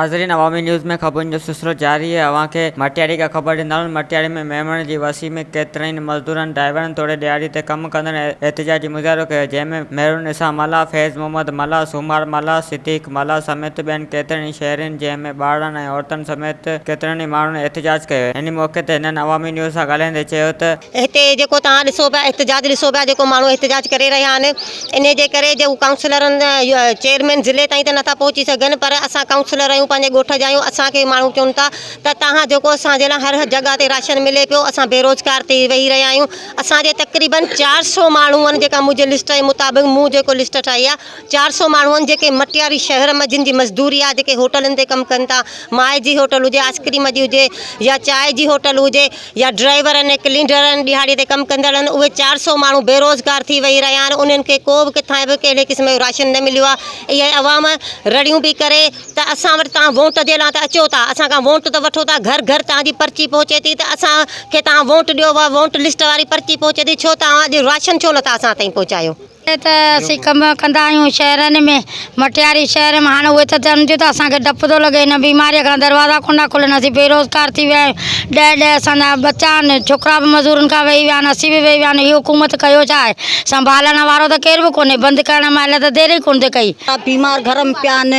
ناظرين عوامي نيوز ۾ خبرن جو سلسلو جاري آهي اوهان کي مٽياري کان خبر ڏيندا هلون مٽياري ۾ ميمڻ جي وسي ۾ ڪيترن ئي مزدورن ڊرائيورن توڙي ڏهاڙي تي ڪم ڪندڙن احتجاجي مظاهرو ڪيو جنهن ۾ مهرالنساء ملاح، فيض محمد ملاح، سومار ملاح، صديق ملاح سميت ٻين ڪيترن ئي شهرين جنهن ۾ ٻارڙن ۽ عورتن سميت ڪيترن ئي ماڻهن احتجاج ڪيو ان موقعي تي هنن عوامي نيوز سان ڳالهائيندي چيو ته. هتي جيڪو توهان ڏسو پيا احتجاج ڏسو پيا جيڪو ماڻهو احتجاج ڪري رهيا آهن انهي جي ڪري جو ڪائونسلرن چيئرمين ضلعي تائين ته نٿا پهچي سگهن پر اسان ڪائونسلر آهيون پنهنجي ڳوٺ جا آهيون اسان کي ماڻهو چون ٿا ته توهان جيڪو اسان جي لاء هر هر جڳهه تي راشن ملي پيو اسان بيروزگار ٿي ويهي رهيا آهيون اسان جي تقريبن 400 ماڻهو آهن جيڪا منهنجي لسٽ جي مطابق مون جيڪو لسٽ ٺاهي آهي 400 ماڻهو آهن جيڪي مٽياري شهر ۾ جن جي مزدوري آهي جيڪي هوٽلن تي ڪم ڪن ٿا مائي جي هوٽل هجي آئسڪريم جي هجي يا چانهه جي هوٽل هجي يا ڊرائيور آهن ڪلينڊر آهن ڏهاڙي تي ڪم ڪندڙ آهن اهي 400 ماڻهو بيروزگار ٿي ويهي رهيا آهن انهن کي ڪو به ڪٿان به ڪهڙي قسم جو راشن نه مليو آهي اها عوام رڙيون پئي ڪري ته اسان وٽ توهان ووٽ جي لاء ته اچو ٿا اسان کان ووٽ ته وٺو ٿا گهر گهر توهان جي پرچي پهچي ٿي ته اسان کي توهان ووٽ ڏيو ووٽ لسٽ واري پرچي پهچي ٿي ڇو توهان اڄ راشن ڇو نٿا اسان تائين پهچايو. ته اسين ڪم ڪندا آهيون شهرن ۾ مٽياري شهر ۾ هاڻي اهي ته چون ٿيون ته اسان کي ڊپ ٿو لڳي هن بيماريء کان دروازا ڪونه ٿا کلن اسين بيروزگار ٿي ويا آهيون ڏهه ڏهه اسان جا ٻچا آهن ڇوڪرا به مزورن کان ويهي ويا آهن اسين به ويهي ويا آهيون هي حڪومت ڪيو ڇا آهي سنڀالڻ وارو ته ڪير به ڪونهي بند ڪرڻ مهل ته دير ئي ڪونه ٿي ڪئي. بيمار گهر ۾ پيا آهن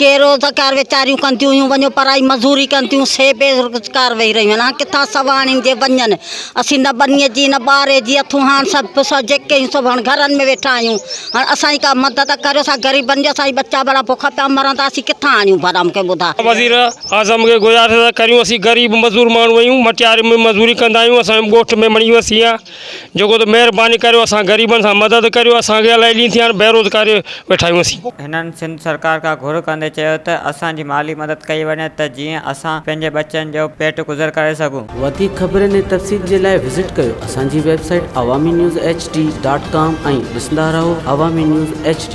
ڪي روزگار ويچاريون ڪنديون هيون وڃو پرائي مزوري ڪن ٿيون سي بيروزگار ويهي رهيون آهن هاڻ ڪٿان سواڻين جي وڃن اسين نه ٻنيء جي نه ٻاري جي اٿون هاڻ سڀ جيڪي آهيون سڀ هاڻ گهرن ۾ ويٺا آهيون هاڻ اسان جي ڪا مدد ڪريو اسان غريبن جي اسان جا ٻچا ڀلا بک پيا مرندا اسين ڪٿان آڻيون ڀلا مون کي ٻڌاء. وزير اعظم کي گذارش ٿا ڪريون اسين غريب مزور ماڻهو آهيون مٽياري ۾ مزوري ڪندا آهيون اسان جو ڳوٺ ميمڻي وسي آهي جيڪو ته مهرباني ڪريو اسان غريبن سان مدد ڪريو اسان کي الائي ڏينهن ٿيا آهن بيروزگار ويٺا آهيون اسين. هنن سنڌ سرڪار کان گهر ڪندي چيو ته اسان جي مالي مدد ڪئي وڃي ته جيئن اسان پنهنجي ٻچن جو پيٽ گذر ڪري سگهون. وڌيڪ خبرن ۽ تفصيل جي لاء وزٽ ڪيو اسان جي website Awami news H D dot com ۽ ڏسندا رهو عوامي نيوز ايڇ ڊي.